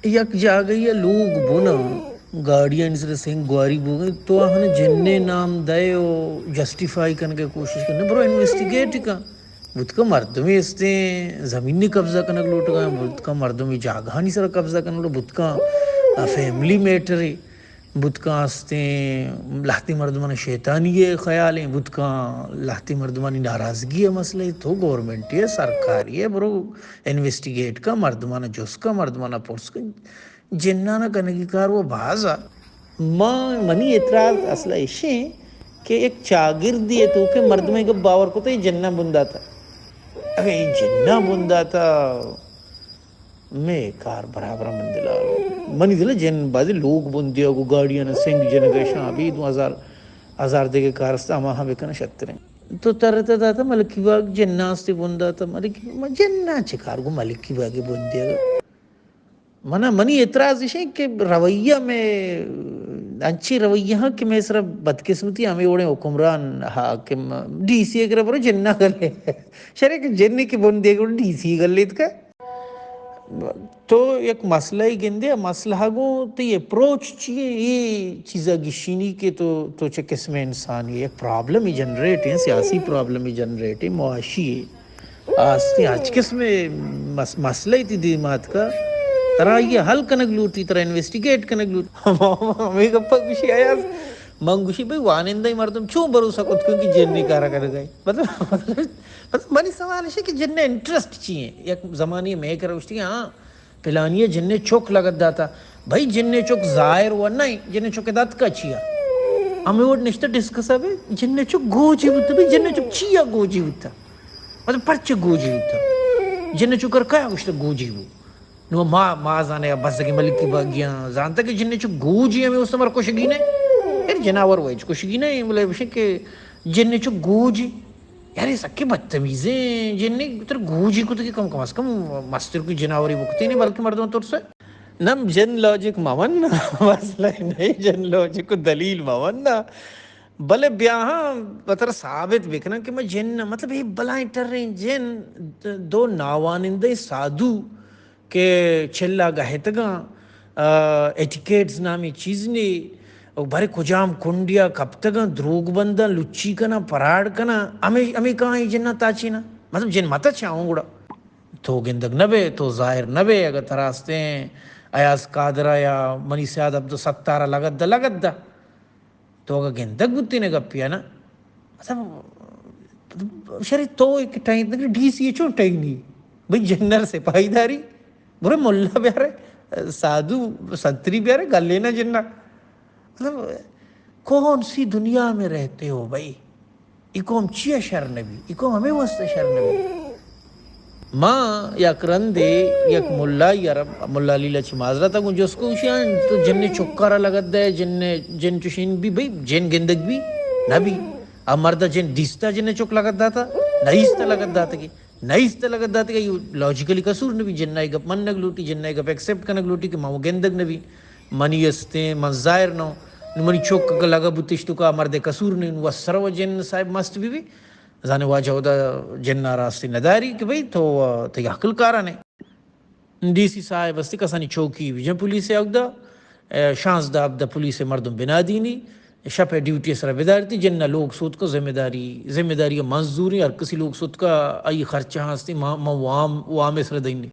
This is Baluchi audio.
یک جاگہی ءَ لوگ بنا گاڑیانی سر سنگ گواری بوگئے، تو آہاں جنیں نام دئے و جسٹیفائی کنگے کوشش کنے، برو انویسٹیگیٹ کن۔ بوتکا مردمے استیں زمینی قبضہ کنگ لوٹگا، بوتکا مردمے جاگہانی سر قبضہ کنگ لوٹ، بوتکا فیملی میٹرے، بوتکا استیں لہتی مردمان شیطانی خیالیں، بوتکا لہتی مردمانی ناراضگی مسئلہ۔ تو گورنمنٹے، سرکارے، برو انویسٹیگیٹ کن، مردمانا جست کن، مردمانا پرس کن۔ جنانا کنگی کار و باز ءَ۔ ما، منی اعتراض اصل ءَ ایشیں کہ یک چاگردے ءِ توکا مردمے گپ باور کتہ، اے جناں بنداتا۔ اگہ اے جناں بنداتا، مئے کار برابر من دلا۔ منی دل ءَ جن بازی لوگ بندی ءَ گوں گاڑیاں سنگ جنگ ءَ شاں، ابھی دو ہزار، ہزار دیگہ کار است، ہما ہم بکن شتریں۔ تو ترتا داتا ملکی باگ جناں استے بنداتا، ملکی، ما جناں چہ کار گوں ملکی باگے بندی ءَ۔ منا، منی اعتراض ایشیں کہ رویہ مئے انچیں رویہ ہاں کہ مئے سرا بدقسمتی ہمے وڑیں حکمران، حاکم، ڈی سی ءِ کرا برو جناں گلے۔ شرے کہ جنی کہ بن دیگ ڈی سی گلیت کا۔ تو یک مسئلہ ہی گندے، مسئلہ گوں تئی اپروچ چی ہے؟ یہ چیزا گشینی کہ تو، تو چہ قسم انسانی، یک پرابلم ہی جنریٹ ہے، سیاسی پرابلم ہی جنریٹ ہے، معاشی ہے۔ آستی ہچ قسم مس-، مسئلہ تی دیمات کا، ترا یہ حل کنگ لوٹی، ترا انویسٹیگیٹ کنگ لوٹی۔ ہمیں گپا گوشی آیا، من گوشی بھئی وانندہ مردم چون بھروسہ کت کن کہ جنی کارا کنگ ءَ؟ مطلب، مطلب منی سوال ہے کہ جن انٹرسٹ چی ہیں؟ یک زمانی میں کر اشتی، ہاں، پلانی جن چک لگت داتا۔ بھئی جن چک ظاہر و نہیں، جن چک دات کا چیا؟ ہمیں وہ نشتہ ڈسکس ہے، جن چک گوجی بوتا، بھئی جن چک چیا گوجی بوتا؟ مطلب، پرچہ گوجی بوتا؟ جن چکر کیا گوشتا گوجی بو؟ نو ما، ما زانے بزگی ملکی باگیاں، زانتا کہ جن چک گوجی ہمیں اس مر کشگی نے۔ یار جناور ویچ کشگی نے، بلے بشے کہ جن چک گوجی۔ یار یہ سکی بدتمیزیں جن نے، تر گوجی کت کہ کم، کم از کم مستر کوئی جناوری بکتے نے، بلکہ مردم ترسے۔ نم جن لاجک ممن، مسئلہ نہیں، جن لاجک و دلیل ممن نا۔ بلے بیاہاں بتر ثابت بکنن کہ میں جن نہ، مطلب، یہ بلائیں ٹریں جن، دو ناوانندہ سادھو کہ چلا گہتگاں، آ، ایٹیکیٹس نامی چیز نے، او برے کجام کنڈیا کپتگاں، دروگ بنداں، لچی کناں، پراڈ کناں، ہمیں، ہمیں کہاں یہ جناں تاچیناں؟ مطلب، جن مت چاہوں گڑا۔ تو گندگ نہ بے، تو ظاہر نہ بے، اگر تراستیں ایاز قادرہ یا منی سیاد عبدالستارہ لگت دا، لگت دا۔ تو اگہ گندگ بوتین گپی نا، مطلب، شری تو ایک ٹائم تک ڈی سی چون ٹائم نہیں؟ بھئی جنرل سپاہی داری، برے ملا بیارے، سادھو سنتری بیارے، گلے نہ جنہ۔ مطلب، کون سی دنیا میں رہتے ہو بھائی؟ ای قوم چیا شر نبی؟ ای قوم ہمیں واسطے شر نبی۔ ما یک رندے یک ملا یار، ملا لیلا چی معذرت گوں جس کو شان تو جن چکارا لگت دے، جن، جن چشین بھی بھئی جن گندگ بھی نبی۔ ا مرد جن دیستا جن چک لگت داتا، نہ ایستا لگت داتا کی، نہ ایستا لگت داتا کی، یو لاجیکلی قصور نبی، جن نہ گپ منگ لوٹی، جن نہ گپ ایکسپٹ کنگ لوٹی کہ ما گندگ نبی، منی استیں، من ظاہر نہ، نو منی چک لگا بوتش تو کا مرد قصور نہیں، و سر و جن صاحب مست بھی بھی۔ زانے واجہ اودا جنا راستی نداری کہ بھئی تو، آ، تئی عقل کارا نے۔ ڈی سی صاحب استی کسانی چوکی بجن پولیس اودا، اے، شانزدہ ہبدہ پولیس مردم بنادینی، شپ ڈیوٹی سر بدارتی، جنا لوگ سوتکا ذمہ داری، ذمہ داری منظوری، ہر کسی لوگ سوتکا آئی خرچہ ہستی، ما، ما وام، وام سر دینی۔